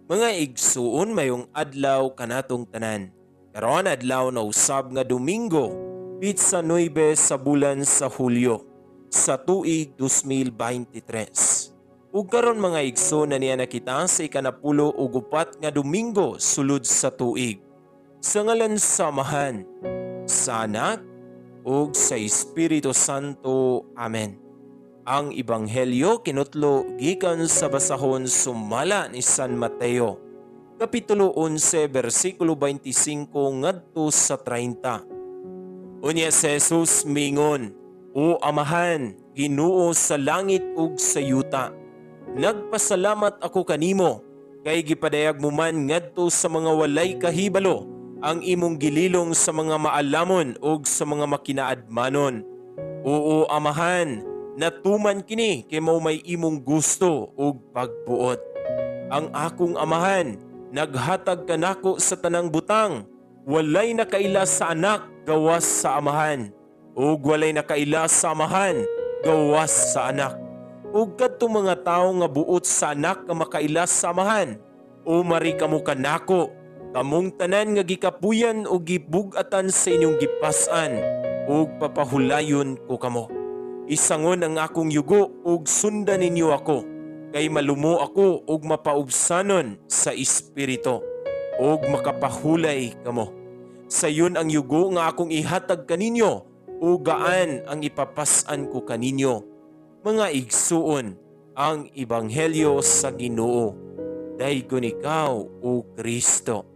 Mga igsuon, mayong adlaw kanatong tanan. Karon adlaw na usab nga Domingo, pitsa 9 sa bulan sa Hulyo sa tuig 2023. Ug karon, mga igsoon, na niya nakita sa 94 nga Domingo sulod sa tuig. Sa ngalan sa Amahan, sa Anak, ug sa Espiritu Santo. Amen. Ang Ebanghelyo kinutlo gikan sa basahon sumala ni San Mateo, Kapitulo 11, versikulo 25 ngadto sa 30. Unya si Jesus mingon, "O Amahan, Ginoo sa langit ug sa yuta, nagpasalamat ako kanimo kay gipadayag mo man ngadto sa mga walay kahibalo ang imong gililong sa mga maalamon ug sa mga makinaadmanon. Oo, Amahan, natuman kini kay mao may imong gusto ug pagbuot. Ang akong Amahan naghatag kanako sa tanang butang. Walay nakaila sa Anak gawas sa Amahan, ug walay nakaila sa Amahan gawas sa Anak ug kadtong mga tawo nga buot sa Anak nga makaila sa Amahan. O mari kamo kanako, kamong tanan nga gikapuyan ug gibug-atan sa inyong gipas-an, ug papahulayon ko kamo. Isangon ang akong yugo ug sundan ninyo ako, kay malumo ako ug mapaubsanon sa espiritu, ug makapahulay kamo. Sayon ang yugo nga akong ihatag kaninyo ug gaan ang ipapas-an ko kaninyo." Mga igsuon, ang ebanghelyo sa Ginoo. Daygon ikaw, o Kristo.